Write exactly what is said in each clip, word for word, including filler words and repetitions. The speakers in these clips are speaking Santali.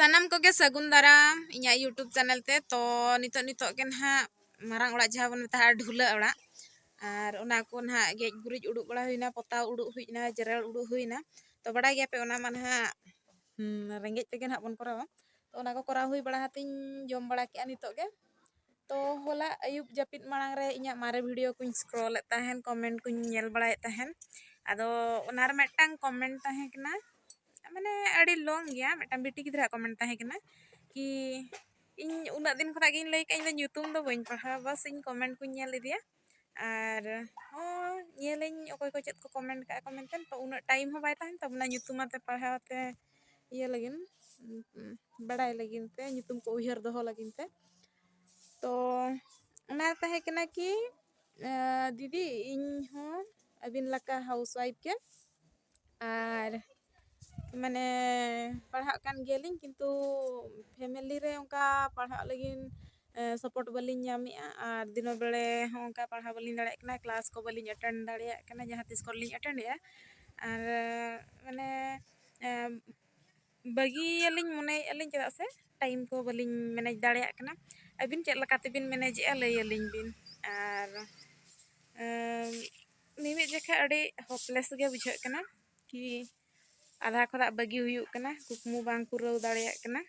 ᱥᱟᱱᱟᱢ ᱠᱚᱜᱮ ᱥᱟᱹᱜᱩᱱ ᱫᱟᱨᱟᱢ ᱤᱧᱟᱹᱜ YouTube ᱪᱮᱱᱮᱞ ᱛᱮ᱾ ᱛᱚ ᱱᱤᱛᱚᱜ ᱱᱤᱛᱚᱜ ᱜᱮ ᱱᱟᱦᱟᱜ ᱢᱟᱨᱟᱝ ᱚᱲᱟᱜ ᱡᱟᱦᱟᱸ ᱵᱚᱱ ᱢᱮᱛᱟᱜᱼᱟ ᱰᱷᱩᱞᱟᱹ ᱚᱲᱟᱜ, ᱟᱨ ᱚᱱᱟ ᱠᱚ ᱱᱟᱦᱟᱜ ᱜᱮᱡ ᱜᱩᱨᱤᱡ ᱩᱰᱩᱠ ᱵᱟᱲᱟ ᱦᱩᱭᱱᱟ, ᱯᱚᱛᱟᱣ ᱩᱰᱩᱠ ᱦᱩᱭᱱᱟ, ᱡᱮᱨᱮᱲ ᱩᱰᱩᱠ ᱦᱩᱭᱱᱟ᱾ ᱛᱚ ᱵᱟᱲᱟᱭ ᱜᱮᱭᱟᱯᱮ ᱚᱱᱟ ᱢᱟ ᱱᱟᱦᱟᱜ, ᱦᱩᱸ, ᱨᱮᱸᱜᱮᱡ ᱛᱮᱜᱮ ᱱᱟᱦᱟᱜ ᱵᱚᱱ ᱠᱚᱨᱟᱣᱟ᱾ ᱛᱚ ᱚᱱᱟ ᱠᱚ ᱠᱚᱨᱟᱣ ᱦᱩᱭ ᱵᱟᱲᱟ ᱠᱟᱛᱮᱧ ᱡᱚᱢ ᱵᱟᱲᱟ ᱠᱮᱜᱼᱟ ᱱᱤᱛᱚᱜ ᱜᱮ᱾ ᱛᱚ ᱦᱚᱞᱟ ᱟᱹᱭᱩᱵ ᱡᱟᱹᱯᱤᱫ ᱢᱟᱲᱟᱝ ᱨᱮ ᱤᱧᱟᱹᱜ ᱢᱟᱨᱮ ᱵᱷᱤᱰᱤᱭᱳ ᱠᱚᱧ ᱥᱠᱨᱚᱞᱮᱫ ᱛᱟᱦᱮᱱ, ᱠᱚᱢᱮᱱᱴ ᱠᱚᱧ ᱧᱮᱞ ᱵᱟᱲᱟᱭᱮᱫ ᱛᱟᱦᱮᱱ᱾ ᱟᱫᱚ ᱚᱱᱟ ᱨᱮ ᱢᱤᱫᱴᱟᱝ ᱠᱚᱢᱮᱱᱴ ᱛᱟᱦᱮᱸ ᱠᱟᱱᱟ, ᱢᱟᱱᱮ ᱟᱹᱰᱤ ᱞᱚᱝ ᱜᱮᱭᱟ, ᱢᱤᱫᱴᱟᱝ ᱵᱤᱴᱤ ᱜᱤᱫᱽᱨᱟᱹᱣᱟᱜ ᱠᱚᱢᱮᱱᱴ ᱛᱟᱦᱮᱸ ᱠᱟᱱᱟ ᱠᱤ ᱤᱧ ᱩᱱᱟᱹᱜ ᱫᱤᱱ ᱠᱷᱚᱱᱟᱜ ᱜᱤᱧ ᱞᱟᱹᱭ ᱠᱟᱜᱼᱟ, ᱤᱧ ᱫᱚ ᱧᱩᱛᱩᱢ ᱫᱚ ᱵᱟᱹᱧ ᱯᱟᱲᱦᱟᱣᱟ, ᱵᱟᱥ ᱤᱧ ᱠᱚᱢᱮᱱᱴ ᱠᱚᱧ ᱧᱮᱞ ᱤᱫᱤᱭᱟ᱾ ᱟᱨ ᱦᱚᱸ ᱧᱮᱞᱟᱹᱧ ᱚᱠᱚᱭ ᱠᱚ ᱪᱮᱫ ᱠᱚ ᱠᱚᱢᱮᱱᱴ ᱠᱟᱜᱼᱟ ᱠᱚ ᱢᱮᱱᱛᱮ, ᱛᱚ ᱩᱱᱟᱹᱜ ᱴᱟᱭᱤᱢ ᱦᱚᱸ ᱵᱟᱭ ᱛᱟᱦᱮᱱ ᱛᱟᱵᱚᱱᱟ ᱧᱩᱛᱩᱢ ᱟᱛᱮ ᱯᱟᱲᱦᱟᱣ ᱛᱮ ᱤᱭᱟᱹ ᱞᱟᱹᱜᱤᱫ, ᱩᱸ, ᱵᱟᱲᱟᱭ ᱞᱟᱹᱜᱤᱫ ᱛᱮ, ᱧᱩᱛᱩᱢ ᱠᱚ ᱩᱭᱦᱟᱹᱨ ᱫᱚᱦᱚ ᱞᱟᱹᱜᱤᱫ ᱛᱮ᱾ ᱛᱚ ᱚᱱᱟ ᱛᱟᱦᱮᱸ ᱠᱟᱱᱟ ᱠᱤ, ᱟᱸ, ᱫᱤᱫᱤ ᱤᱧ ᱦᱚᱸ ᱟᱹᱵᱤᱱ ᱞᱮᱠᱟ ᱦᱟᱣᱩᱥ ᱣᱟᱭᱤᱯᱷ ᱜᱮ, ᱟᱨ ᱢᱟᱱᱮ ᱯᱟᱲᱦᱟᱜ ᱠᱟᱱ ᱜᱮᱭᱟᱞᱤᱧ, ᱠᱤᱱᱛᱩ ᱯᱷᱮᱢᱮᱞᱤ ᱨᱮ ᱚᱱᱠᱟ ᱯᱟᱲᱦᱟᱜ ᱞᱟᱹᱜᱤᱫ, ᱮ, ᱥᱟᱯᱳᱨᱴ ᱵᱟᱹᱞᱤᱧ ᱧᱟᱢᱮᱜᱼᱟ, ᱟᱨ ᱫᱤᱱᱟᱹ ᱵᱮᱲᱮ ᱦᱚᱸ ᱚᱱᱠᱟ ᱯᱟᱲᱦᱟᱣ ᱵᱟᱹᱞᱤᱧ ᱫᱟᱲᱮᱭᱟᱜ ᱠᱟᱱᱟ, ᱠᱞᱟᱥ ᱠᱚ ᱵᱟᱹᱞᱤᱧ ᱮᱴᱮᱱᱰ ᱫᱟᱲᱮᱭᱟᱜ ᱠᱟᱱᱟ, ᱡᱟᱦᱟᱸ ᱛᱤᱥ ᱠᱚᱨᱮ ᱞᱤᱧ ᱮᱴᱮᱱᱰᱮᱜᱼᱟ᱾ ᱟᱨ ᱢᱟᱱᱮ, ᱮ, ᱵᱟᱹᱜᱤᱭᱟᱞᱤᱧ ᱢᱚᱱᱮᱭᱮᱫᱼᱟ ᱞᱤᱧ, ᱪᱮᱫᱟᱜ ᱥᱮ ᱴᱟᱭᱤᱢ ᱠᱚ ᱵᱟᱹᱞᱤᱧ ᱢᱮᱱᱮᱡᱽ ᱫᱟᱲᱮᱭᱟᱜ ᱠᱟᱱᱟ᱾ ᱟᱹᱵᱤᱱ ᱪᱮᱫ ᱞᱮᱠᱟ ᱛᱮᱵᱤᱱ ᱢᱮᱱᱮᱡᱮᱜᱼᱟ, ᱞᱟᱹᱭ ᱟᱹᱞᱤᱧ ᱵᱤᱱ᱾ ᱟᱨ, ᱮᱢ, ᱢᱤᱢᱤᱫ ᱡᱚᱠᱷᱟ ᱟᱹᱰᱤ ᱦᱳᱯᱞᱮᱥ ᱜᱮ ᱵᱩᱡᱷᱟᱹᱜ ᱠᱟᱱᱟ ᱠᱤ ᱟᱫᱷᱟ ᱠᱷᱚᱱᱟᱜ ᱵᱟᱹᱜᱤ ᱦᱩᱭᱩᱜ ᱠᱟᱱᱟ, ᱠᱩᱠᱢᱩ ᱵᱟᱝ ᱯᱩᱨᱟᱹᱣ ᱫᱟᱲᱮᱭᱟᱜ ᱠᱟᱱᱟ᱾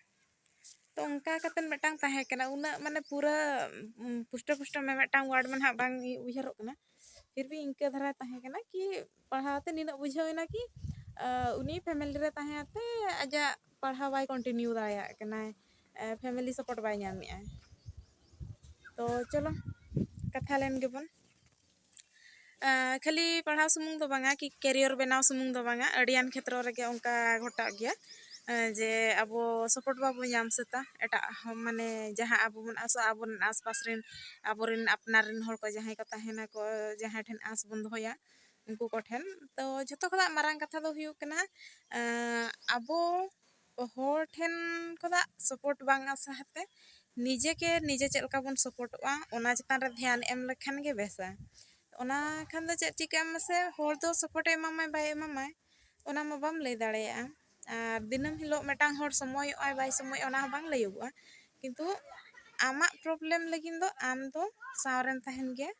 ᱛᱚ ᱚᱱᱠᱟ ᱠᱟᱛᱮᱫ ᱢᱤᱫᱴᱟᱝ ᱛᱟᱦᱮᱸ ᱠᱟᱱᱟ, ᱩᱱᱟᱹᱜ ᱢᱟᱱᱮ ᱯᱩᱨᱟᱹ, ᱩᱢ, ᱯᱩᱥᱴᱟᱹ ᱯᱩᱥᱴᱟᱹ ᱢᱤᱢᱤᱫᱴᱟᱝ ᱣᱟᱨᱰ ᱢᱟ ᱱᱟᱦᱟᱜ ᱵᱟᱝ ᱩᱭᱦᱟᱹᱨᱚᱜ ᱠᱟᱱᱟ, ᱯᱷᱤᱨ ᱵᱷᱤ ᱤᱱᱠᱟᱹ ᱫᱷᱟᱨᱟ ᱛᱟᱦᱮᱸ ᱠᱟᱱᱟ ᱠᱤ ᱯᱟᱲᱦᱟᱣ ᱛᱮ ᱱᱤᱱᱟᱹᱜ ᱵᱩᱡᱷᱟᱹᱣ ᱮᱱᱟ ᱠᱤ, ᱟ, ᱩᱱᱤ ᱯᱷᱮᱢᱮᱞᱤ ᱨᱮ ᱛᱟᱦᱮᱸ ᱟᱛᱮ ᱟᱡᱟᱜ ᱯᱟᱲᱦᱟᱣ ᱵᱟᱭ ᱠᱚᱱᱴᱤᱱᱤᱭᱩ ᱫᱟᱲᱮᱭᱟᱜ ᱠᱟᱱᱟᱭ, ᱮ, ᱯᱷᱮᱢᱮᱞᱤ ᱥᱟᱯᱳᱨᱴ ᱵᱟᱭ ᱧᱟᱢᱮᱜᱼᱟᱭ᱾ ᱛᱚ ᱪᱚᱞᱚ ᱠᱟᱛᱷᱟ ᱞᱮᱱ ᱜᱮᱵᱚᱱ᱾ ᱟ, ᱠᱷᱟᱹᱞᱤ ᱯᱟᱲᱦᱟᱣ ᱥᱩᱢᱩᱝ ᱫᱚ ᱵᱟᱝᱟ ᱠᱤ ᱠᱮᱨᱤᱭᱚᱨ ᱵᱮᱱᱟᱣ ᱥᱩᱢᱩᱝ ᱫᱚ ᱵᱟᱝᱟ, ᱟᱹᱰᱤᱭᱟᱱ ᱠᱷᱮᱛᱨᱚ ᱨᱮᱜᱮ ᱚᱱᱠᱟ ᱜᱷᱚᱴᱟᱜ ᱜᱮᱭᱟ, ᱮ, ᱡᱮ ᱟᱵᱚ ᱥᱟᱯᱳᱨᱴ ᱵᱟᱵᱚ ᱧᱟᱢ ᱥᱟᱹᱛᱟ ᱮᱴᱟᱜ ᱦᱚᱸ, ᱢᱟᱱᱮ ᱡᱟᱦᱟᱸ ᱟᱵᱚ ᱵᱚᱱ ᱟᱥᱚᱜᱼᱟ ᱟᱵᱚᱨᱮᱱ ᱟᱥᱯᱟᱥ ᱨᱮᱱ, ᱟᱵᱚᱨᱮᱱ ᱟᱯᱱᱟᱨ ᱨᱮᱱ ᱦᱚᱲ ᱠᱚ ᱡᱟᱦᱟᱸᱭ ᱠᱚ ᱛᱟᱦᱮᱱᱟᱠᱚ, ᱡᱟᱦᱟᱸᱭ ᱴᱷᱮᱱ ᱟᱸᱥ ᱵᱚᱱ ᱫᱚᱦᱚᱭᱟ ᱩᱱᱠᱩ ᱠᱚᱴᱷᱮᱱ᱾ ᱛᱚ ᱡᱷᱚᱛᱚ ᱠᱷᱚᱱᱟᱜ ᱢᱟᱨᱟᱝ ᱠᱟᱛᱷᱟ ᱫᱚ ᱦᱩᱭᱩᱜ ᱠᱟᱱᱟ, ᱮᱸ, ᱟᱵᱚ ᱦᱚᱲ ᱴᱷᱮᱱ ᱠᱷᱚᱱᱟᱜ ᱥᱟᱯᱳᱨᱴ ᱵᱟᱝ ᱟᱥᱟ ᱦᱟᱛᱮ ᱱᱤᱡᱮ ᱜᱮ ᱱᱤᱡᱮ ᱪᱮᱫ ᱞᱮᱠᱟ ᱵᱚᱱ ᱥᱟᱯᱳᱨᱴᱚᱜᱼᱟ ᱚᱱᱟ ᱪᱮᱛᱟᱱ ᱨᱮ ᱫᱷᱮᱭᱟᱱ ᱮᱢ ᱞᱮᱠᱷᱟᱱ ᱜᱮ ᱵᱮᱥᱟ᱾ ᱚᱱᱟ ᱠᱷᱟᱱ ᱫᱚ ᱪᱮᱫ ᱪᱤᱠᱟᱹᱜᱼᱟ ᱢᱟᱥᱮ, ᱦᱚᱲ ᱫᱚ ᱥᱟᱯᱳᱨᱴ ᱮ ᱮᱢᱟᱢᱟᱭ ᱵᱟᱭ ᱮᱢᱟᱢᱟᱭ ᱚᱱᱟ ᱢᱟ ᱵᱟᱢ ᱞᱟᱹᱭ ᱫᱟᱲᱮᱭᱟᱜᱼᱟ᱾ ᱟᱨ ᱫᱤᱱᱟᱹᱢ ᱦᱤᱞᱳᱜ ᱢᱤᱫᱴᱟᱝ ᱦᱚᱲ ᱥᱚᱢᱚᱭᱚᱜ ᱟᱭ ᱵᱟᱭ ᱥᱚᱢᱚᱭᱚᱜᱼᱟ, ᱚᱱᱟ ᱦᱚᱸ ᱵᱟᱝ ᱞᱟᱹᱭᱚᱜᱚᱜᱼᱟ᱾ ᱠᱤᱱᱛᱩ ᱟᱢᱟᱜ ᱯᱨᱚᱵᱞᱮᱢ ᱞᱟᱹᱜᱤᱫ ᱫᱚ ᱟᱢ ᱫᱚ ᱥᱟᱶᱨᱮᱢ ᱛᱟᱦᱮᱱ ᱜᱮᱭᱟ,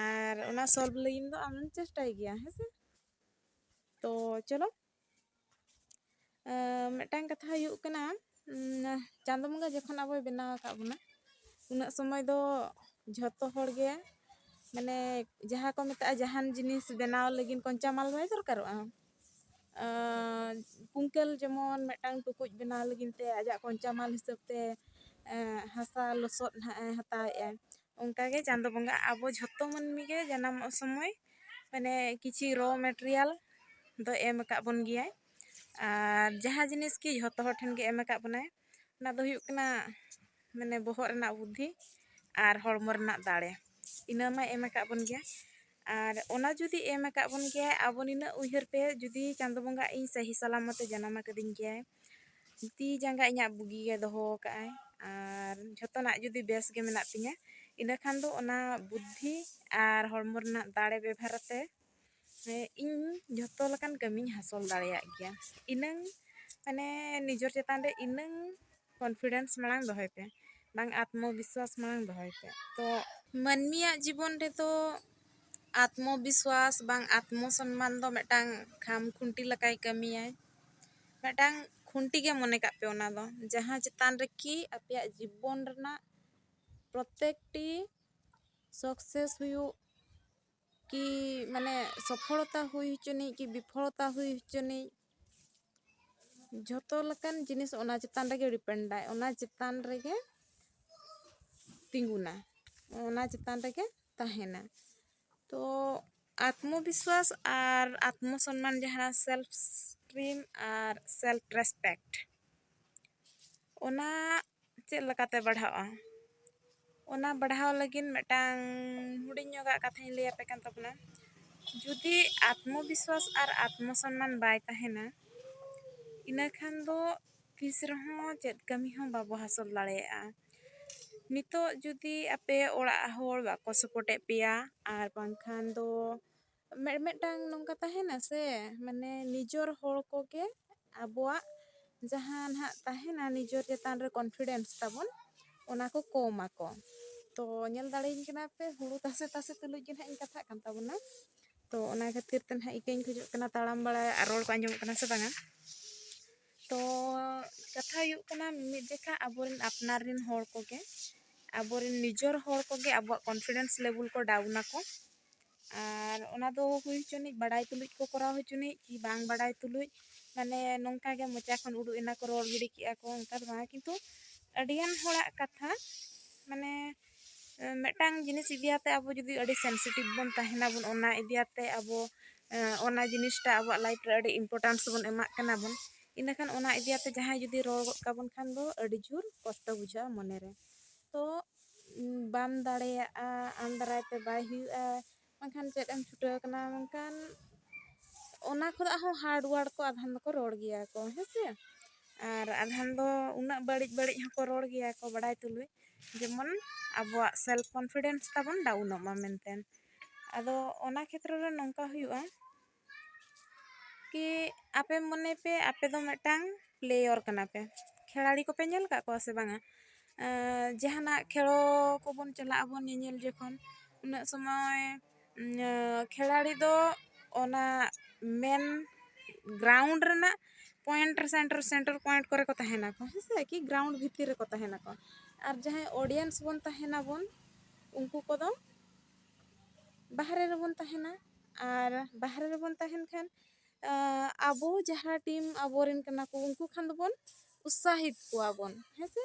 ᱟᱨ ᱚᱱᱟ ᱥᱚᱞᱵᱷ ᱞᱟᱹᱜᱤᱫ ᱫᱚ ᱟᱢᱮᱢ ᱪᱮᱥᱴᱟᱭ ᱜᱮᱭᱟ, ᱦᱮᱸ ᱥᱮ? ᱛᱚ ᱪᱚᱞᱚ, ᱟᱸ, ᱢᱤᱫᱴᱟᱝ ᱠᱟᱛᱷᱟ ᱦᱩᱭᱩᱜ ᱠᱟᱱᱟ, ᱩᱸ, ᱪᱟᱸᱫᱚ ᱵᱚᱸᱜᱟ ᱡᱚᱠᱷᱚᱱ ᱟᱵᱚᱭ ᱵᱮᱱᱟᱣ ᱟᱠᱟᱫ ᱵᱚᱱᱟ, ᱩᱱᱟᱹᱜ ᱥᱚᱢᱚᱭ ᱫᱚ ᱡᱷᱚᱛᱚ ᱦᱚᱲ ᱜᱮ, ᱢᱟᱱᱮ, ᱡᱟᱦᱟᱸ ᱠᱚ ᱢᱮᱛᱟᱜᱼᱟ, ᱡᱟᱦᱟᱱ ᱡᱤᱱᱤᱥ ᱵᱮᱱᱟᱣ ᱞᱟᱹᱜᱤᱫ ᱠᱚᱧᱪᱟ ᱢᱟᱞ ᱵᱟᱭ ᱫᱚᱨᱠᱟᱨᱚᱜᱼᱟ᱾ ᱟᱸ, ᱠᱩᱝᱠᱟᱹᱞ ᱡᱮᱢᱚᱱ ᱢᱤᱫᱴᱟᱝ ᱴᱩᱠᱩᱡ ᱵᱮᱱᱟᱣ ᱞᱟᱹᱜᱤᱫ ᱛᱮ ᱟᱡᱟᱜ ᱠᱚᱧᱪᱟ ᱢᱟᱞ ᱦᱤᱥᱟᱹᱵ ᱛᱮ, ᱮᱸ, ᱦᱟᱥᱟ ᱞᱚᱥᱚᱫ ᱱᱟᱦᱟᱜ ᱮ ᱦᱟᱛᱟᱣᱮᱫᱼᱟ, ᱚᱱᱠᱟ ᱜᱮ ᱪᱟᱸᱫᱚ ᱵᱚᱸᱜᱟ ᱟᱵᱚ ᱡᱷᱚᱛᱚ ᱢᱟᱹᱱᱢᱤ ᱜᱮ ᱡᱟᱱᱟᱢᱚᱜ ᱥᱚᱢᱚᱭ, ᱢᱟᱱᱮ, ᱠᱤᱪᱷᱤ ᱨᱚ ᱢᱮᱴᱮᱨᱤᱭᱟᱞ ᱫᱚ ᱮᱢ ᱟᱠᱟᱫ ᱵᱚᱱ ᱜᱮᱭᱟᱭ᱾ ᱟᱨ ᱡᱟᱦᱟᱸ ᱡᱤᱱᱤᱥ ᱜᱮ ᱡᱷᱚᱛᱚ ᱦᱚᱲ ᱴᱷᱮᱱ ᱜᱮ ᱮᱢ ᱟᱠᱟᱫ ᱵᱚᱱᱟᱭ, ᱚᱱᱟ ᱫᱚ ᱦᱩᱭᱩᱜ ᱠᱟᱱᱟ, ᱢᱟᱱᱮ, ᱵᱚᱦᱚᱜ ᱨᱮᱱᱟᱜ ᱵᱩᱫᱽᱫᱷᱤ ᱟᱨ ᱦᱚᱲᱢᱚ ᱨᱮᱱᱟᱜ ᱫᱟᱲᱮ, ᱤᱱᱟᱹ ᱢᱟᱭ ᱮᱢ ᱟᱠᱟᱫ ᱵᱚᱱ ᱜᱮᱭᱟ᱾ ᱟᱨ ᱚᱱᱟ ᱡᱩᱫᱤ ᱮᱢ ᱟᱠᱟᱫ ᱵᱚᱱ ᱜᱮᱭᱟᱭ, ᱟᱵᱚ ᱱᱤᱱᱟᱹᱜ ᱩᱭᱦᱟᱹᱨ ᱯᱮ, ᱡᱩᱫᱤ ᱪᱟᱸᱫᱚ ᱵᱚᱸᱜᱟ ᱤᱧ ᱥᱟᱹᱦᱤ ᱥᱟᱞᱟᱢᱚᱛ ᱮ ᱡᱟᱱᱟᱢ ᱟᱠᱟᱫᱤᱧ ᱜᱮᱭᱟᱭ, ᱛᱤ ᱡᱟᱸᱜᱟ ᱤᱧᱟᱹᱜ ᱵᱩᱜᱤ ᱜᱮ ᱫᱚᱦᱚ ᱟᱠᱟᱫᱼᱟᱭ, ᱟᱨ ᱡᱷᱚᱛᱚᱱᱟᱜ ᱡᱩᱫᱤ ᱵᱮᱥ ᱜᱮ ᱢᱮᱱᱟᱜ ᱛᱤᱧᱟᱹ, ᱤᱱᱟᱹ ᱠᱷᱟᱱ ᱫᱚ ᱚᱱᱟ ᱵᱩᱫᱽᱫᱷᱤ ᱟᱨ ᱦᱚᱲᱢᱚ ᱨᱮᱱᱟᱜ ᱫᱟᱲᱮ ᱵᱮᱵᱷᱟᱨ ᱟᱛᱮ, ᱦᱮᱸ, ᱤᱧ ᱡᱷᱚᱛᱚ ᱞᱮᱠᱟᱱ ᱠᱟᱹᱢᱤᱧ ᱦᱟᱥᱚᱞ ᱫᱟᱲᱮᱭᱟᱜ ᱜᱮᱭᱟ᱾ ᱤᱱᱟᱹᱝ, ᱢᱟᱱᱮ, ᱱᱤᱡᱮᱨ ᱪᱮᱛᱟᱱ ᱨᱮ ᱤᱱᱟᱹᱝ confidence ᱢᱟᱲᱟᱝ ᱫᱚᱦᱚᱭ ᱯᱮ, ᱵᱟᱝ ᱟᱛᱢᱚ ᱵᱤᱥᱣᱟᱥ ᱢᱟᱲᱟᱝ ᱫᱚᱦᱚᱭ ᱯᱮ᱾ ᱛᱚ ᱢᱟᱹᱱᱢᱤᱭᱟᱜ ᱡᱤᱵᱚᱱ ᱨᱮᱫᱚ ᱟᱛᱢᱚ ᱵᱤᱥᱣᱟᱥ ᱵᱟᱝ ᱟᱛᱢᱚ ᱥᱚᱱᱢᱟᱱ ᱫᱚ ᱢᱤᱫᱴᱟᱝ ᱠᱷᱟᱢ ᱠᱷᱩᱱᱴᱤ ᱞᱮᱠᱟᱭ ᱠᱟᱹᱢᱤᱭᱟᱭ, ᱢᱤᱫᱴᱟᱝ ᱠᱷᱩᱱᱴᱤ ᱜᱮ ᱢᱚᱱᱮ ᱠᱟᱜ ᱯᱮ ᱚᱱᱟ ᱫᱚ, ᱡᱟᱦᱟᱸ ᱪᱮᱛᱟᱱ ᱨᱮᱠᱤ ᱟᱯᱮᱭᱟᱜ ᱡᱤᱵᱚᱱ ᱨᱮᱱᱟᱜ ᱯᱨᱚᱛᱮᱠᱴᱤ success ᱦᱩᱭᱩᱜ ᱠᱤ, ᱢᱟᱱᱮ, ᱥᱚᱯᱷᱚᱞᱚᱛᱟ ᱦᱩᱭ ᱦᱚᱪᱚᱱᱤᱡ ᱠᱤ ᱵᱤᱯᱷᱚᱞᱚᱛᱟ ᱦᱩᱭ ᱦᱚᱪᱚᱱᱤᱡ, ᱡᱷᱚᱛᱚ ᱞᱮᱠᱟᱱ ᱡᱤᱱᱤᱥ ᱚᱱᱟ ᱪᱮᱛᱟᱱ ᱨᱮᱜᱮ depend ᱟᱭ, ᱚᱱᱟ ᱪᱮᱛᱟᱱ ᱨᱮᱜᱮ ᱛᱤᱸᱜᱩᱱᱟ, ᱚᱱᱟ ᱪᱮᱛᱟᱱ ᱨᱮᱜᱮ ᱛᱟᱦᱮᱱᱟ᱾ ᱛᱚ ᱟᱛᱢᱚ ᱵᱤᱥᱣᱟᱥ ᱟᱨ ᱟᱛᱢᱚ ᱥᱚᱱᱢᱟᱱ, ᱡᱟᱦᱟᱸ self esteem ᱟᱨ self respect, ᱚᱱᱟ ᱪᱮᱫ ᱞᱮᱠᱟᱛᱮ ᱵᱟᱲᱦᱟᱜᱼᱟ? ᱚᱱᱟ ᱵᱟᱲᱦᱟᱣ ᱞᱟᱹᱜᱤᱫ ᱢᱤᱫᱴᱟᱝ ᱦᱩᱰᱤᱧ ᱧᱚᱜᱟᱜ ᱠᱟᱛᱷᱟᱧ ᱞᱟᱹᱭ ᱟᱯᱮ ᱠᱟᱱ ᱛᱟᱵᱚᱱᱟ᱾ ᱡᱩᱫᱤ ᱟᱛᱢᱚ ᱵᱤᱥᱣᱟᱥ ᱟᱨ ᱟᱛᱢᱚ ᱥᱚᱱᱢᱟᱱ ᱵᱟᱭ ᱛᱟᱦᱮᱱᱟ, ᱤᱱᱟᱹ ᱠᱷᱟᱱ ᱫᱚ ᱛᱤᱥ ᱨᱮᱦᱚᱸ ᱪᱮᱫ ᱠᱟᱹᱢᱤ ᱦᱚᱸ ᱵᱟᱵᱚ ᱦᱟᱥᱚᱞ ᱫᱟᱲᱮᱭᱟᱜᱼᱟ᱾ ᱱᱤᱛᱚᱜ ᱡᱩᱫᱤ ᱟᱯᱮ ᱚᱲᱟᱜ ᱦᱚᱲ ᱵᱟᱠᱚ support ᱮᱫ ᱯᱮᱭᱟ, ᱟᱨ ᱵᱟᱝᱠᱷᱟᱱ ᱫᱚ ᱢᱤ-, ᱢᱤᱫᱴᱟᱝ ᱱᱚᱝᱠᱟ ᱛᱟᱦᱮᱱᱟ ᱥᱮ, ᱢᱟᱱᱮ, ᱱᱤᱡᱚᱨ ᱦᱚᱲ ᱠᱚᱜᱮ ᱟᱵᱚᱣᱟᱜ ᱡᱟᱦᱟᱸ ᱱᱟᱦᱟᱜ ᱛᱟᱦᱮᱱᱟ ᱱᱤᱡᱮᱨ ᱪᱮᱛᱟᱱ ᱨᱮ confidence ᱛᱟᱵᱚᱱ, ᱚᱱᱟ ᱠᱚ ᱠᱚᱢ ᱟᱠᱚ᱾ ᱛᱚ ᱧᱮᱞ ᱫᱟᱲᱮᱭᱟᱹᱧ ᱠᱟᱱᱟ ᱯᱮ, ᱦᱩᱲᱩ ᱛᱟᱥᱮ ᱛᱟᱥᱮ ᱛᱩᱞᱩᱡ ᱜᱮ ᱱᱟᱦᱟᱜ ᱤᱧ ᱠᱟᱛᱷᱟᱜ ᱠᱟᱱ ᱛᱟᱵᱚᱱᱟ᱾ ᱛᱚ ᱚᱱᱟ ᱠᱷᱟᱹᱛᱤᱨ ᱛᱮ ᱱᱟᱦᱟᱜ ᱤᱠᱟᱹᱧ ᱠᱷᱚᱡᱚᱜ ᱠᱟᱱᱟ, ᱛᱟᱲᱟᱢ ᱵᱟᱲᱟᱭᱟ ᱟᱨ ᱨᱚᱲ ᱠᱚ ᱟᱸᱡᱚᱢᱚᱜ ᱠᱟᱱᱟ ᱥᱮ ᱵᱟᱝᱟ? ᱛᱚ ᱠᱟᱛᱷᱟ ᱦᱩᱭᱩᱜ ᱠᱟᱱᱟ, ᱢᱤᱢᱤᱫ ᱡᱚᱠᱷᱟ ᱟᱵᱚᱨᱮᱱ ᱟᱯᱱᱟᱨ ᱨᱮᱱ ᱦᱚᱲ ᱠᱚᱜᱮ, ᱟᱵᱚᱨᱮᱱ ᱱᱤᱡᱮᱨ ᱦᱚᱲ ᱠᱚᱜᱮ ᱟᱵᱚᱣᱟᱜ confidence level ᱠᱚ down ᱟᱠᱚ᱾ ᱟᱨ ᱚᱱᱟ ᱫᱚ ᱦᱩᱭ ᱦᱚᱪᱚᱱᱤᱡ ᱵᱟᱲᱟᱭ ᱛᱩᱞᱩᱡ ᱠᱚ ᱠᱚᱨᱟᱣ ᱦᱚᱪᱚᱱᱤᱡ ᱠᱤ ᱵᱟᱝ ᱵᱟᱲᱟᱭ ᱛᱩᱞᱩᱡ, ᱢᱟᱱᱮ ᱱᱚᱝᱠᱟ ᱜᱮ ᱢᱚᱪᱟ ᱠᱷᱚᱱ ᱩᱰᱩᱠ ᱮᱱᱟ ᱠᱚ, ᱨᱚᱲ ᱜᱤᱰᱤ ᱠᱮᱜᱼᱟ ᱠᱚ, ᱚᱱᱠᱟ ᱫᱚ ᱵᱟᱝᱟ᱾ ᱠᱤᱱᱛᱩ ᱟᱹᱰᱤᱜᱟᱱ ᱦᱚᱲᱟᱜ ᱠᱟᱛᱷᱟ, ᱢᱟᱱᱮ ᱢᱤᱫᱴᱟᱝ ᱡᱤᱱᱤᱥ ᱤᱫᱤᱭᱟᱛᱮ ᱟᱵᱚ ᱡᱩᱫᱤ ᱟᱹᱰᱤ sensitive ᱵᱚᱱ ᱛᱟᱦᱮᱱᱟᱵᱚᱱ, ᱚᱱᱟ ᱤᱫᱤᱭᱟᱛᱮ ᱟᱵᱚ ᱚᱱᱟ ᱡᱤᱱᱤᱥᱴᱟ ᱟᱵᱚᱣᱟᱜ life ᱨᱮ ᱟᱹᱰᱤ importance ᱵᱚᱱ ᱮᱢᱟᱜ ᱠᱟᱱᱟ ᱵᱚᱱ, ᱤᱱᱟᱹᱠᱷᱟᱱ ᱚᱱᱟ ᱤᱫᱤᱭᱟᱛᱮ ᱡᱟᱦᱟᱸᱭ ᱡᱩᱫᱤ ᱨᱚᱲ ᱜᱚᱫ ᱠᱟᱵᱚᱱ ᱠᱷᱟᱱ ᱫᱚ ᱟᱹᱰᱤ ᱡᱳᱨ ᱠᱚᱥᱴᱚ ᱵᱩᱡᱷᱟᱹᱜᱼᱟ ᱢᱚᱱᱮᱨᱮ᱾ ᱛᱚ ᱵᱟᱢ ᱫᱟᱲᱮᱭᱟᱜᱼᱟ, ᱟᱢ ᱫᱟᱨᱟᱭ ᱛᱮ ᱵᱟᱭ ᱦᱩᱭᱩᱜᱼᱟ, ᱵᱟᱝᱠᱷᱟᱱ ᱪᱮᱫ ᱮᱢ ᱪᱷᱩᱴᱟᱹᱣ ᱠᱟᱱᱟ, ᱢᱮᱱᱠᱷᱟᱱ ᱚᱱᱟ ᱠᱷᱚᱱᱟᱜ ᱦᱚᱸ hard word ᱠᱚ ᱟᱫᱷᱟᱱ ᱫᱚᱠᱚ ᱨᱚᱲ ᱜᱮᱭᱟ ᱠᱚ, ᱦᱮᱸ ᱥᱮ? ᱟᱨ ᱟᱫᱷᱟᱱ ᱫᱚ ᱩᱱᱟᱹᱜ ᱵᱟᱹᱲᱤᱡ ᱵᱟᱹᱲᱤᱡ ᱦᱚᱸᱠᱚ ᱨᱚᱲ ᱜᱮᱭᱟ ᱠᱚ ᱵᱟᱲᱟᱭ ᱛᱩᱞᱩᱡ, ᱡᱮᱢᱚᱱ ᱟᱵᱚᱣᱟᱜ self confidence ᱛᱟᱵᱚᱱ downᱚᱜ ᱢᱟ ᱢᱮᱱᱛᱮ᱾ ᱟᱫᱚ ᱚᱱᱟ ᱠᱷᱮᱛᱨᱚ ᱨᱮ ᱱᱚᱝᱠᱟ ᱦᱩᱭᱩᱜᱼᱟ ᱠᱤ ᱟᱯᱮ ᱢᱚᱱᱮ ᱯᱮ ᱟᱯᱮ ᱫᱚ ᱢᱤᱫᱴᱟᱝ player ᱠᱟᱱᱟ ᱯᱮ, ᱠᱷᱮᱞᱟᱲᱤ ᱠᱚᱯᱮ ᱧᱮᱞ ᱟᱠᱟᱫ ᱠᱚᱣᱟ ᱥᱮ ᱵᱟᱝᱟ? ᱡᱟᱦᱟᱱᱟᱜ ᱠᱷᱮᱞᱳ ᱠᱚᱵᱚᱱ ᱪᱟᱞᱟᱜ ᱟᱵᱚᱱ ᱧᱮᱧᱮᱞ ᱡᱚᱠᱷᱚᱱ, ᱩᱱᱟᱹᱜ ᱥᱚᱢᱚᱭ ᱠᱷᱮᱞᱟᱲᱤ ᱫᱚ ᱚᱱᱟ main ground ᱨᱮᱱᱟᱜ point ᱨᱮ, center, center point ᱠᱚᱨᱮ ᱠᱚ ᱛᱟᱦᱮᱱᱟᱠᱚ, ᱦᱮᱸ ᱥᱮ, ᱠᱤ ground ᱵᱷᱤᱛᱤᱨ ᱨᱮᱠᱚ ᱛᱟᱦᱮᱱᱟᱠᱚ᱾ ᱟᱨ ᱡᱟᱦᱟᱸᱭ audience ᱵᱚᱱ ᱛᱟᱦᱮᱱᱟᱵᱚᱱ, ᱩᱱᱠᱩ ᱠᱚᱫᱚ ᱵᱟᱦᱨᱮ ᱨᱮᱵᱚᱱ ᱛᱟᱦᱮᱱᱟ᱾ ᱟᱨ ᱵᱟᱦᱨᱮ ᱨᱮᱵᱚᱱ ᱛᱟᱦᱮᱱ ᱠᱷᱟᱱ ᱟᱵᱚ ᱡᱟᱦᱟᱸ team ᱟᱵᱚᱨᱮᱱ ᱠᱟᱱᱟ ᱠᱚ, ᱩᱱᱠᱩ ᱠᱷᱟᱱ ᱫᱚᱵᱚᱱ ᱩᱛᱥᱟᱦᱤᱛ ᱠᱚᱣᱟ ᱵᱚᱱ, ᱦᱮᱸ ᱥᱮ?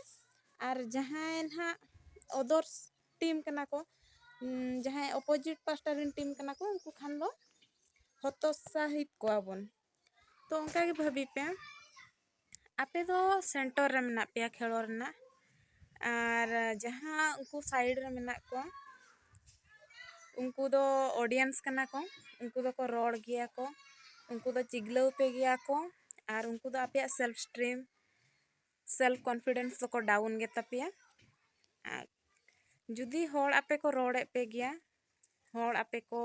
ᱟᱨ ᱡᱟᱦᱟᱸᱭ ᱱᱟᱦᱟᱜ others team ᱠᱟᱱᱟ ᱠᱚ, ᱡᱟᱦᱟᱸᱭ opposite ᱯᱟᱥᱴᱟ ᱨᱮᱱ team ᱠᱟᱱᱟ ᱠᱚ, ᱩᱱᱠᱩ ᱠᱷᱟᱱ ᱫᱚ ᱦᱚᱛᱚᱛᱥᱟᱦᱤᱛ ᱠᱚᱣᱟ ᱵᱚᱱ᱾ ᱛᱚ ᱚᱱᱠᱟ ᱜᱮ ᱵᱷᱟᱹᱵᱤ ᱯᱮ, ᱟᱯᱮ ᱫᱚ center ᱨᱮ ᱢᱮᱱᱟᱜ ᱯᱮᱭᱟ ᱠᱷᱮᱞᱳ ᱨᱮᱱᱟᱜ, ᱟᱨ ᱡᱟᱦᱟᱸ ᱩᱱᱠᱩ side ᱨᱮ ᱢᱮᱱᱟᱜ ᱠᱚᱣᱟ, ᱩᱱᱠᱩ ᱫᱚ audience ᱠᱟᱱᱟ ᱠᱚ, ᱩᱱᱠᱩ ᱫᱚᱠᱚ ᱨᱚᱲ ᱜᱮᱭᱟ ᱠᱚ, ᱩᱱᱠᱩ ᱫᱚ ᱪᱤᱜᱽᱞᱟᱹᱣ ᱯᱮ ᱜᱮᱭᱟ ᱠᱚ, ᱟᱨ ᱩᱱᱠᱩ ᱫᱚ ᱟᱯᱮᱭᱟᱜ self esteem, self confidence ᱫᱚᱠᱚ down ᱜᱮᱛᱟ ᱯᱮᱭᱟ᱾ ᱟᱨ ᱡᱩᱫᱤ ᱦᱚᱲ ᱟᱯᱮ ᱠᱚ ᱨᱚᱲᱮᱫ ᱯᱮ ᱜᱮᱭᱟ, ᱦᱚᱲ ᱟᱯᱮ ᱠᱚ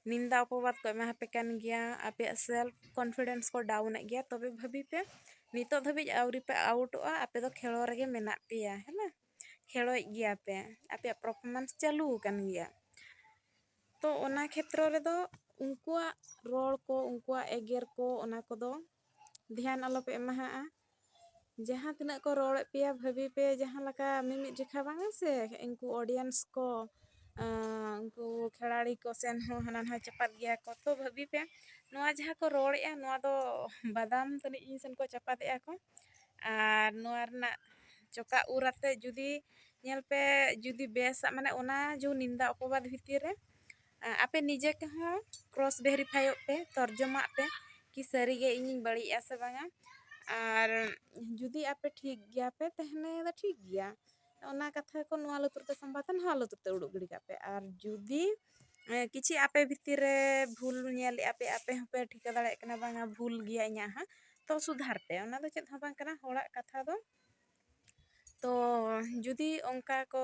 ᱱᱤᱱᱫᱟ ᱚᱯᱚᱵᱟᱫ ᱠᱚ ᱮᱢᱟ ᱯᱮ ᱠᱟᱱ ᱜᱮᱭᱟ, ᱟᱯᱮᱭᱟᱜ self confidence ᱠᱚ down ᱮᱫ ᱜᱮᱭᱟ, ᱛᱚᱵᱮ ᱵᱷᱟᱹᱵᱤ ᱯᱮ, ᱱᱤᱛᱚᱜ ᱫᱷᱟᱹᱵᱤᱡ ᱟᱹᱣᱨᱤ ᱯᱮ ᱟᱣᱩᱴᱚᱜᱼᱟ, ᱟᱯᱮ ᱫᱚ ᱠᱷᱮᱞᱳ ᱨᱮᱜᱮ ᱢᱮᱱᱟᱜ ᱯᱮᱭᱟ, ᱦᱮᱸ ᱱᱟ? ᱠᱷᱮᱞᱳᱭᱮᱫ ᱜᱮᱭᱟ ᱯᱮ, ᱟᱯᱮᱭᱟᱜ performance ᱪᱟᱹᱞᱩ ᱟᱠᱟᱱ ᱜᱮᱭᱟ᱾ ᱛᱚ ᱚᱱᱟ ᱠᱷᱮᱛᱨᱚ ᱨᱮᱫᱚ ᱩᱱᱠᱩᱣᱟᱜ ᱨᱚᱲ ᱠᱚ, ᱩᱱᱠᱩᱣᱟᱜ ᱮᱜᱮᱨ ᱠᱚ, ᱚᱱᱟ ᱠᱚᱫᱚ ᱫᱷᱮᱭᱟᱱ ᱟᱞᱚᱯᱮ ᱮᱢᱟᱦᱟᱜᱼᱟ᱾ ᱡᱟᱦᱟᱸ ᱛᱤᱱᱟᱹᱜ ᱠᱚ ᱨᱚᱲᱮᱫ ᱯᱮᱭᱟ, ᱵᱷᱟᱹᱵᱤ ᱯᱮ ᱡᱟᱦᱟᱸ ᱞᱮᱠᱟ ᱢᱤᱢᱤᱫ ᱡᱚᱠᱷᱟ ᱵᱟᱝᱟ ᱥᱮ, ᱩᱱᱠᱩ audience ᱠᱚ, ᱟᱸ, ᱩᱱᱠᱩ ᱠᱷᱮᱞᱟᱲᱤ ᱠᱚ ᱥᱮᱱ ᱦᱚᱸ ᱦᱟᱱᱟ ᱱᱟᱣᱟ ᱪᱟᱯᱟᱫ ᱜᱮᱭᱟ ᱠᱚ᱾ ᱛᱚ ᱵᱷᱟᱹᱵᱤ ᱯᱮ, ᱱᱚᱣᱟ ᱡᱟᱦᱟᱸ ᱠᱚ ᱨᱚᱲᱮᱫᱼᱟ, ᱱᱚᱣᱟ ᱫᱚ ᱵᱟᱫᱟᱢ ᱛᱟᱹᱱᱤᱡ ᱤᱧ ᱥᱮᱱ ᱠᱚ ᱪᱟᱯᱟᱫᱮᱜᱼᱟ ᱠᱚ᱾ ᱟᱨ ᱱᱚᱣᱟ ᱨᱮᱱᱟᱜ ᱪᱚᱠᱟᱜ ᱩᱨ ᱟᱛᱮ ᱡᱩᱫᱤ ᱧᱮᱞ ᱯᱮ, ᱡᱩᱫᱤ ᱵᱮᱥᱟᱜ, ᱢᱟᱱᱮ ᱚᱱᱟ ᱡᱮ ᱱᱤᱱᱫᱟ ᱚᱯᱚᱵᱟᱫ ᱵᱷᱤᱛᱤᱨ ᱨᱮ, ᱟ, ᱟᱯᱮ ᱱᱤᱡᱮ ᱠᱚᱦᱚᱸ cross verifyᱚᱜ ᱯᱮ, ᱛᱚᱨᱡᱚᱢᱟᱜ ᱯᱮ ᱠᱤ ᱥᱟᱹᱨᱤᱜᱮ ᱤᱧᱤᱧ ᱵᱟᱹᱲᱤᱡᱼᱟ ᱥᱮ ᱵᱟᱝᱟ᱾ ᱟᱨ ᱡᱩᱫᱤ ᱟᱯᱮ ᱴᱷᱤᱠ ᱜᱮᱭᱟ ᱯᱮ, ᱛᱟᱦᱮᱱ ᱫᱚ ᱴᱷᱤᱠ ᱜᱮᱭᱟ, ᱚᱱᱟ ᱠᱟᱛᱷᱟ ᱠᱚ ᱱᱚᱣᱟ ᱞᱩᱛᱩᱨ ᱛᱮ ᱥᱟᱢᱵᱟᱣ ᱛᱮ ᱱᱚᱣᱟ ᱞᱩᱛᱩᱨ ᱛᱮ ᱩᱰᱩᱠ ᱜᱤᱰᱤ ᱠᱟᱜ ᱯᱮ᱾ ᱟᱨ ᱡᱩᱫᱤ, ᱮ, ᱠᱤᱪᱷᱤ ᱟᱯᱮ ᱵᱷᱤᱛᱤᱨ ᱨᱮ ᱵᱷᱩᱞ ᱧᱮᱞᱮᱜᱼᱟ ᱯᱮ, ᱟᱯᱮ ᱦᱚᱸᱯᱮ ᱴᱷᱤᱠᱟᱹ ᱫᱟᱲᱮᱭᱟᱜ ᱠᱟᱱᱟ, ᱵᱟᱝᱟ ᱵᱷᱩᱞ ᱜᱮᱭᱟ ᱤᱧᱟᱹᱜ ᱦᱚᱸ, ᱛᱚ ᱥᱩᱫᱷᱟᱨ ᱯᱮ, ᱚᱱᱟ ᱫᱚ ᱪᱮᱫ ᱦᱚᱸ ᱵᱟᱝ ᱠᱟᱱᱟ, ᱦᱚᱲᱟᱜ ᱠᱟᱛᱷᱟ ᱫᱚ᱾ ᱛᱚ ᱡᱩᱫᱤ ᱚᱱᱠᱟ ᱠᱚ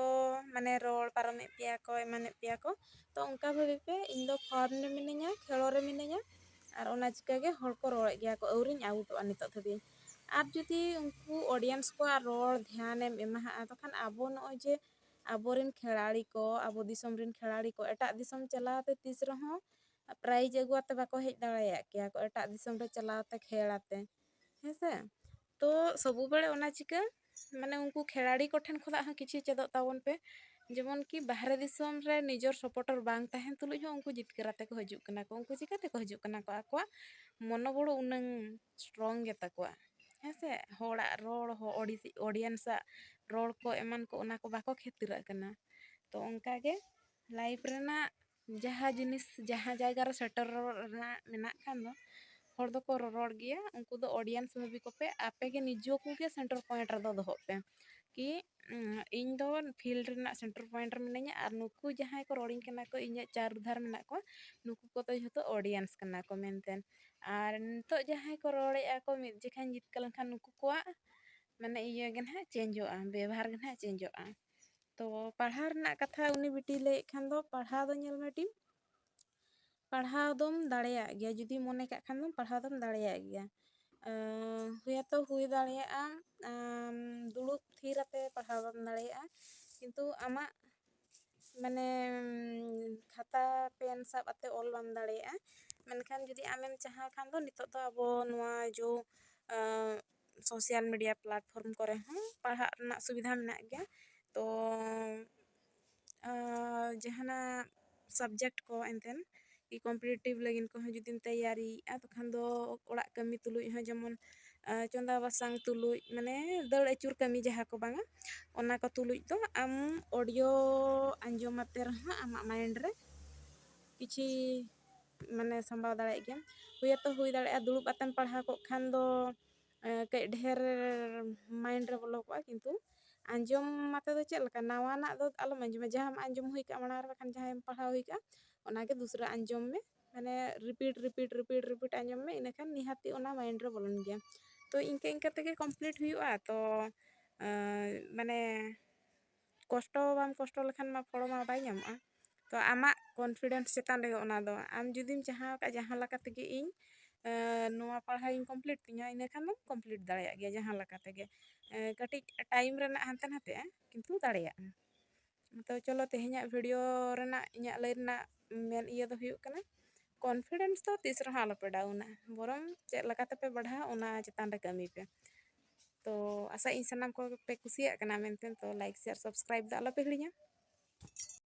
ᱢᱟᱱᱮ ᱨᱚᱲ ᱯᱟᱨᱚᱢᱮᱫ ᱯᱮᱭᱟ ᱠᱚ, ᱮᱢᱟᱱᱮᱫ ᱯᱮᱭᱟ ᱠᱚ, ᱛᱚ ᱚᱱᱠᱟ ᱵᱷᱟᱵᱮ ᱯᱮ, ᱤᱧ ᱫᱚ form ᱨᱮ ᱢᱤᱱᱟᱹᱧᱟ, ᱠᱷᱮᱞᱳ ᱨᱮ ᱢᱤᱱᱟᱹᱧᱟ, ᱟᱨ ᱚᱱᱟ ᱪᱤᱠᱟᱹ ᱜᱮ ᱦᱚᱲ ᱠᱚ ᱨᱚᱲᱮᱫ ᱜᱮᱭᱟ ᱠᱚ, ᱟᱹᱣᱨᱤᱧ ᱟᱣᱩᱴᱚᱜᱼᱟ ᱱᱤᱛᱚᱜ ᱫᱷᱟᱹᱵᱤᱡ᱾ ᱟᱨ ᱡᱩᱫᱤ ᱩᱱᱠᱩ audience ᱠᱚᱣᱟᱜ ᱨᱚᱲ ᱫᱷᱮᱭᱟᱱᱮᱢ ᱮᱢᱟᱦᱟᱜᱼᱟ, ᱛᱚᱠᱷᱟᱱ ᱟᱵᱚ ᱱᱚᱜᱼᱚᱭ ᱡᱮ ᱟᱵᱚᱨᱮᱱ ᱠᱷᱮᱞᱟᱲᱤ ᱠᱚ, ᱟᱵᱚ ᱫᱤᱥᱚᱢ ᱨᱮᱱ ᱠᱷᱮᱞᱟᱲᱤ ᱠᱚ ᱮᱴᱟᱜ ᱫᱤᱥᱚᱢ ᱪᱟᱞᱟᱣ ᱛᱮ ᱛᱤᱥ ᱨᱮᱦᱚᱸ prize ᱟᱹᱜᱩ ᱟᱛᱮ ᱵᱟᱠᱚ ᱦᱮᱡ ᱫᱟᱲᱮᱭᱟᱜ ᱠᱮᱭᱟ ᱠᱚ, ᱮᱴᱟᱜ ᱫᱤᱥᱚᱢ ᱨᱮ ᱪᱟᱞᱟᱣ ᱛᱮ ᱠᱷᱮᱞ ᱟᱛᱮ, ᱦᱮᱸ ᱥᱮ? ᱛᱚ ᱥᱚᱵᱩ ᱵᱮᱲᱮ ᱚᱱᱟ ᱪᱤᱠᱟᱹ, ᱢᱟᱱᱮ ᱩᱱᱠᱩ ᱠᱷᱮᱞᱟᱲᱤ ᱠᱚᱴᱷᱮᱱ ᱠᱷᱚᱱᱟᱜ ᱦᱚᱸ ᱠᱤᱪᱷᱩ ᱪᱮᱫᱚᱜ ᱛᱟᱵᱚᱱ ᱯᱮ᱾ ᱡᱮᱢᱚᱱ ᱠᱤ ᱵᱟᱦᱨᱮ ᱫᱤᱥᱚᱢ ᱨᱮ ᱱᱤᱡᱚᱨ supporter ᱵᱟᱝ ᱛᱟᱦᱮᱱ ᱛᱩᱞᱩᱡ ᱦᱚᱸ ᱩᱱᱠᱩ ᱡᱤᱛᱠᱟᱹᱨ ᱟᱛᱮ ᱠᱚ ᱦᱤᱡᱩᱜ ᱠᱟᱱᱟ ᱠᱚ᱾ ᱩᱱᱠᱩ ᱪᱤᱠᱟᱹ ᱛᱮᱠᱚ ᱦᱤᱡᱩᱜ ᱠᱟᱱᱟ ᱠᱚ? ᱟᱠᱚᱣᱟᱜ ᱢᱚᱱᱳᱵᱚᱲ ᱩᱱᱟᱹᱝ strong ᱜᱮᱛᱟ ᱠᱚᱣᱟ, ᱦᱮᱸ ᱥᱮ? ᱦᱚᱲᱟᱜ ᱨᱚᱲ, ᱦᱚ-, ᱚᱰᱤ-, audience ᱟᱜ ᱨᱚᱲ ᱠᱚ ᱮᱢᱟᱱ ᱠᱚ, ᱚᱱᱟ ᱠᱚ ᱵᱟᱠᱚ ᱠᱷᱟᱹᱛᱤᱨᱟᱜ ᱠᱟᱱᱟ᱾ ᱛᱚ ᱚᱱᱠᱟ ᱜᱮ life ᱨᱮᱱᱟᱜ ᱡᱟᱦᱟᱸ ᱡᱤᱱᱤᱥ ᱡᱟᱦᱟᱸ ᱡᱟᱭᱜᱟ ᱨᱮ ᱥᱮᱴᱮᱨ ᱨᱮᱱᱟᱜ ᱢᱮᱱᱟᱜ ᱠᱷᱟᱱ ᱫᱚ, ᱦᱚᱲ ᱫᱚᱠᱚ ᱨᱚᱨᱚᱲ ᱜᱮᱭᱟ, ᱩᱱᱠᱩ ᱫᱚ audience ᱵᱷᱟᱹᱵᱤ ᱠᱚᱯᱮ, ᱟᱯᱮ ᱜᱮ ᱱᱤᱡᱚ ᱠᱚᱜᱮ center point ᱨᱮᱫᱚ ᱫᱚᱦᱚᱜ ᱯᱮ᱾ ᱠᱤ, ᱩᱸ, ᱤᱧ ᱫᱚ field ᱨᱮᱱᱟᱜ center point ᱨᱮ ᱢᱤᱱᱟᱹᱧᱟ ᱟᱨ ᱱᱩᱠᱩ ᱡᱟᱦᱟᱸᱭ ᱠᱚ ᱨᱚᱲᱤᱧ ᱠᱟᱱᱟ ᱠᱚ, ᱤᱧᱟᱹᱜ ᱪᱟᱨ ᱫᱷᱟᱨ ᱢᱮᱱᱟᱜ ᱠᱚᱣᱟ, ᱱᱩᱠᱩ ᱠᱚᱫᱚ ᱡᱷᱚᱛᱚ audience ᱠᱟᱱᱟ ᱠᱚ ᱢᱮᱱᱛᱮ᱾ ᱟᱨ ᱱᱤᱛᱚᱜ ᱡᱟᱦᱟᱸᱭ ᱠᱚ ᱨᱚᱲᱮᱫᱼᱟ ᱠᱚ, ᱢᱤᱫ ᱡᱚᱠᱷᱟᱧ ᱡᱤᱛᱠᱟᱹᱨ ᱞᱮᱱᱠᱷᱟᱱ ᱱᱩᱠᱩ ᱠᱚᱣᱟᱜ ᱢᱟᱱᱮ ᱤᱭᱟᱹ ᱜᱮ ᱱᱟᱦᱟᱜ ᱪᱮᱧᱡᱚᱜᱼᱟ, ᱵᱮᱵᱷᱟᱨ ᱜᱮ ᱱᱟᱦᱟᱜ ᱪᱮᱧᱡᱚᱜᱼᱟ᱾ ᱛᱚ ᱯᱟᱲᱦᱟᱣ ᱨᱮᱱᱟᱜ ᱠᱟᱛᱷᱟ ᱩᱱᱤ ᱵᱤᱴᱤᱭ ᱞᱟᱹᱭᱮᱫ ᱠᱷᱟᱱ ᱫᱚ, ᱯᱟᱲᱦᱟᱣ ᱫᱚ ᱧᱮᱞ ᱢᱮ ᱴᱤᱢ, ᱯᱟᱲᱦᱟᱣ ᱫᱚᱢ ᱫᱟᱲᱮᱭᱟᱜ ᱜᱮᱭᱟ, ᱡᱩᱫᱤ ᱢᱚᱱᱮ ᱠᱟᱜ ᱠᱷᱟᱱ ᱫᱚᱢ ᱯᱟᱲᱦᱟᱣ ᱫᱚᱢ ᱫᱟᱲᱮᱭᱟᱜ ᱜᱮᱭᱟ᱾ ᱟᱸ, ᱦᱩᱭᱟᱛᱚ ᱦᱩᱭ ᱫᱟᱲᱮᱭᱟᱜᱼᱟ, ᱟᱢ ᱫᱩᱲᱩᱵ ᱛᱷᱤᱨ ᱟᱛᱮ ᱯᱟᱲᱦᱟᱣ ᱵᱟᱢ ᱫᱟᱲᱮᱭᱟᱜᱼᱟ, ᱠᱤᱱᱛᱩ ᱟᱢᱟᱜ ᱢᱟᱱᱮ ᱠᱷᱟᱛᱟ ᱯᱮᱱ ᱥᱟᱵ ᱟᱛᱮ ᱚᱞ ᱵᱟᱢ ᱫᱟᱲᱮᱭᱟᱜᱼᱟ᱾ ᱢᱮᱱᱠᱷᱟᱱ ᱡᱩᱫᱤ ᱟᱢᱮᱢ ᱪᱟᱦᱟᱣ ᱠᱷᱟᱱ ᱫᱚ ᱱᱤᱛᱚᱜ ᱫᱚ ᱟᱵᱚ ᱱᱚᱣᱟ ᱡᱳ, ᱟᱸ, social media platform ᱠᱚᱨᱮ ᱦᱚᱸ ᱯᱟᱲᱦᱟᱜ ᱨᱮᱱᱟᱜ ᱥᱩᱵᱤᱫᱷᱟ ᱢᱮᱱᱟᱜ ᱜᱮᱭᱟ᱾ ᱛᱚ ᱟᱨ ᱡᱟᱦᱟᱱᱟᱜ subject ᱠᱚ ᱮᱱᱛᱮᱫ ᱠᱤ competitive ᱞᱟᱹᱜᱤᱫ ᱠᱚᱦᱚᱸ ᱡᱩᱫᱤᱢ ᱛᱮᱭᱟᱨᱤᱭᱮᱫᱼᱟ, ᱛᱚᱠᱷᱟᱱ ᱫᱚ ᱚᱲᱟᱜ ᱠᱟᱹᱢᱤ ᱛᱩᱞᱩᱡ ᱦᱚᱸ, ᱡᱮᱢᱚᱱ ᱟᱨ ᱪᱚᱸᱫᱟ ᱵᱟᱥᱟᱝ ᱛᱩᱞᱩᱡ, ᱢᱟᱱᱮ ᱫᱟᱹᱲ ᱟᱹᱪᱩᱨ ᱠᱟᱹᱢᱤ ᱡᱟᱦᱟᱸ ᱠᱚ ᱵᱟᱝᱟ, ᱚᱱᱟ ᱠᱚ ᱛᱩᱞᱩᱡ ᱫᱚ ᱟᱢ audio ᱟᱸᱡᱚᱢ ᱟᱛᱮ ᱨᱮᱦᱚᱸ ᱟᱢᱟᱜ mind ᱨᱮ ᱠᱤᱪᱷᱤ ᱢᱟᱱᱮ ᱥᱟᱢᱵᱟᱣ ᱫᱟᱲᱮᱭᱟᱜ ᱜᱮᱭᱟᱢ᱾ ᱦᱩᱭᱟᱛᱚ ᱦᱩᱭ ᱫᱟᱲᱮᱭᱟᱜᱼᱟ ᱫᱩᱲᱩᱵ ᱟᱛᱮᱢ ᱯᱟᱲᱦᱟᱣ ᱠᱚᱜ ᱠᱷᱟᱱ ᱫᱚ ᱮᱸ, ᱠᱟᱹᱡ ᱰᱷᱮᱨ mind ᱨᱮ ᱵᱚᱞᱚ ᱠᱚᱜᱼᱟ, ᱠᱤᱱᱛᱩ ᱟᱸᱡᱚᱢ ᱟᱛᱮ ᱫᱚ ᱪᱮᱫ ᱞᱮᱠᱟ, ᱱᱟᱣᱟᱱᱟᱜ ᱫᱚ ᱟᱞᱚᱢ ᱟᱸᱡᱚᱢᱟ, ᱡᱟᱦᱟᱸᱢ ᱟᱸᱡᱚᱢ ᱦᱩᱭ ᱠᱟᱜᱼᱟ ᱢᱟᱲᱟᱝ ᱨᱮ, ᱵᱟᱠᱷᱟᱱ ᱡᱟᱦᱟᱸᱭᱮᱢ ᱯᱟᱲᱦᱟᱣ ᱦᱩᱭ ᱠᱟᱜᱼᱟ, ᱚᱱᱟᱜᱮ ᱫᱩᱥᱨᱟ ᱟᱸᱡᱚᱢ ᱢᱮ, ᱢᱟᱱᱮ repeat, repeat, repeat, repeat ᱟᱸᱡᱚᱢ ᱢᱮ, ᱤᱱᱟᱹᱠᱷᱟᱱ ᱱᱤᱦᱟᱹᱛᱤ ᱚᱱᱟ mind ᱨᱮ ᱵᱚᱞᱚᱱ ᱜᱮᱭᱟ᱾ ᱛᱚ ᱤᱱᱠᱟᱹ ᱤᱱᱠᱟᱹ ᱛᱮᱜᱮ complete ᱦᱩᱭᱩᱜᱼᱟ᱾ ᱛᱚ, ᱮᱸ, ᱢᱟᱱᱮ ᱠᱚᱥᱴᱚ ᱵᱟᱢ ᱠᱚᱥᱴᱚ ᱞᱮᱠᱷᱟᱱ ᱢᱟ ᱯᱷᱚᱲᱚ ᱢᱟ ᱵᱟᱭ ᱧᱟᱢᱚᱜᱼᱟ᱾ ᱛᱚ ᱟᱢᱟᱜ confidence ᱪᱮᱛᱟᱱ ᱨᱮᱜᱮ ᱚᱱᱟ ᱫᱚ, ᱟᱢ ᱡᱩᱫᱤᱢ ᱪᱟᱦᱟᱣ ᱠᱟᱜᱼᱟ ᱡᱟᱦᱟᱸ ᱞᱮᱠᱟ ᱛᱮᱜᱮ ᱤᱧ, ᱮᱸ, ᱱᱚᱣᱟ ᱯᱟᱲᱦᱟᱣ ᱤᱧ complete ᱛᱤᱧᱟ, ᱤᱱᱟᱹ ᱠᱷᱟᱱ ᱫᱚᱢ complete ᱫᱟᱲᱮᱭᱟᱜ ᱜᱮᱭᱟ ᱡᱟᱦᱟᱸ ᱞᱮᱠᱟ ᱛᱮᱜᱮ᱾ ᱮᱸ, ᱠᱟᱹᱴᱤᱡ time ᱨᱮᱱᱟᱜ ᱦᱟᱱᱛᱮ ᱱᱟᱛᱮᱜᱼᱟ, ᱠᱤᱱᱛᱩ ᱫᱟᱲᱮᱭᱟᱜᱼᱟ᱾ ᱛᱚ ᱪᱚᱞᱚ, ᱛᱮᱦᱮᱧᱟᱜ video ᱨᱮᱱᱟᱜ ᱤᱧᱟᱹᱜ ᱞᱟᱹᱭ ᱨᱮᱱᱟᱜ ᱢᱮᱱ ᱤᱭᱟᱹ ᱫᱚ ᱦᱩᱭᱩᱜ ᱠᱟᱱᱟ, confidence ᱫᱚ ᱛᱤᱥ ᱨᱮᱦᱚᱸ ᱟᱞᱚᱯᱮ ᱰᱟᱣᱩᱱᱟ, ᱵᱚᱨᱚᱝ ᱪᱮᱫ ᱞᱮᱠᱟ ᱛᱮᱯᱮ ᱵᱟᱲᱦᱟᱜᱼᱟ ᱚᱱᱟ ᱪᱮᱛᱟᱱ ᱨᱮ ᱠᱟᱹᱢᱤ ᱯᱮ᱾ ᱛᱚ ᱟᱥᱟᱭᱟᱹᱧ ᱥᱟᱱᱟᱢ ᱠᱚᱯᱮ ᱠᱩᱥᱤᱭᱟᱜ ᱠᱟᱱᱟ ᱢᱮᱱᱛᱮ᱾ ᱛᱚ like, share, subscribe ᱫᱚ ᱟᱞᱚᱯᱮ ᱦᱤᱲᱤᱧᱟ᱾